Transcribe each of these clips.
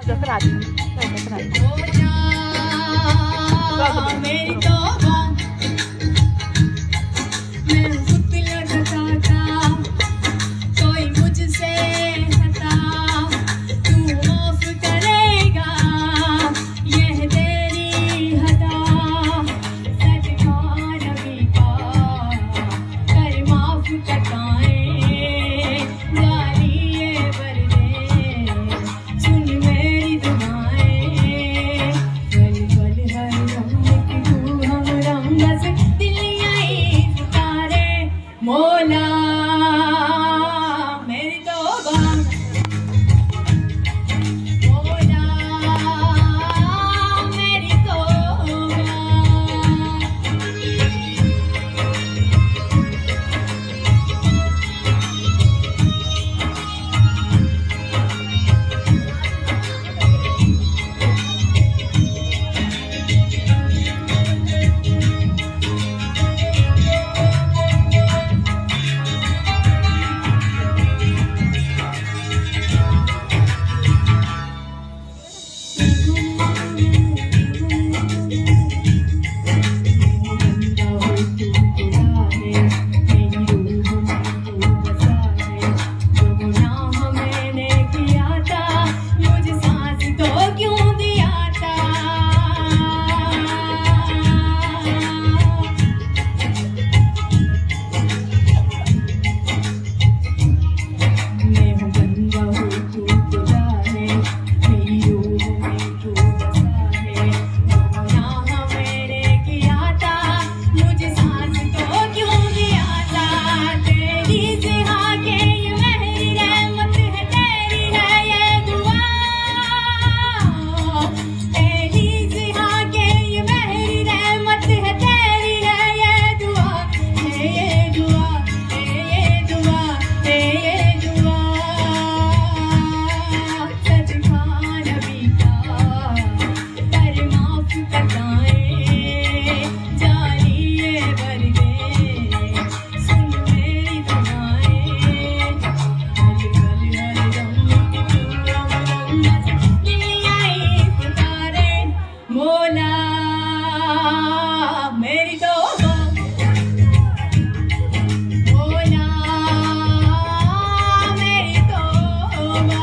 دکھنا دی، دکھنا دی۔ میری توبہ، میں ہوں خود لٹکا تھا، کوئی مجھ سے خطا تو معاف کرے گا، یہ تیری خطا، سچ کہا نبی کا، کر معاف خطائیں، جالیے پردے۔ سن میری دعائیں، پل پل ہر دم ایک تو ہمدم، بس دل یہی پکارے، مولا میری توبہ، مولا میری توبہ۔ مولا میری توبہ، مولا میری توبہ۔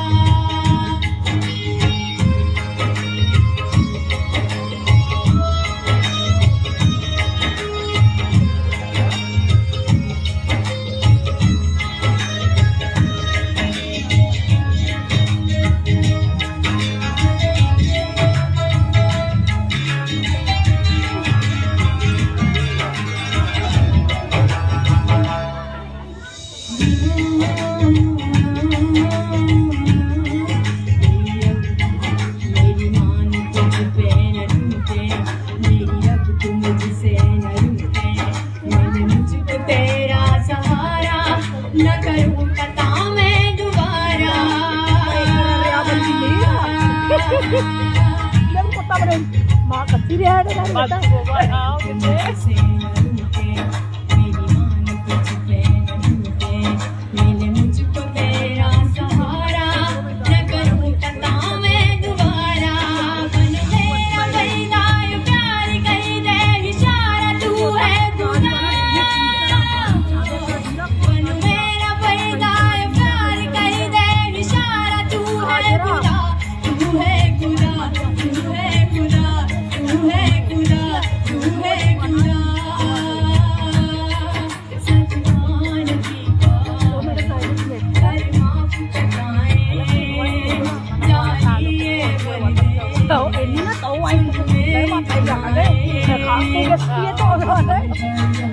تو انّی نہ تو آئی تو میں ما پہلا ہے، خاص کے تو ہے۔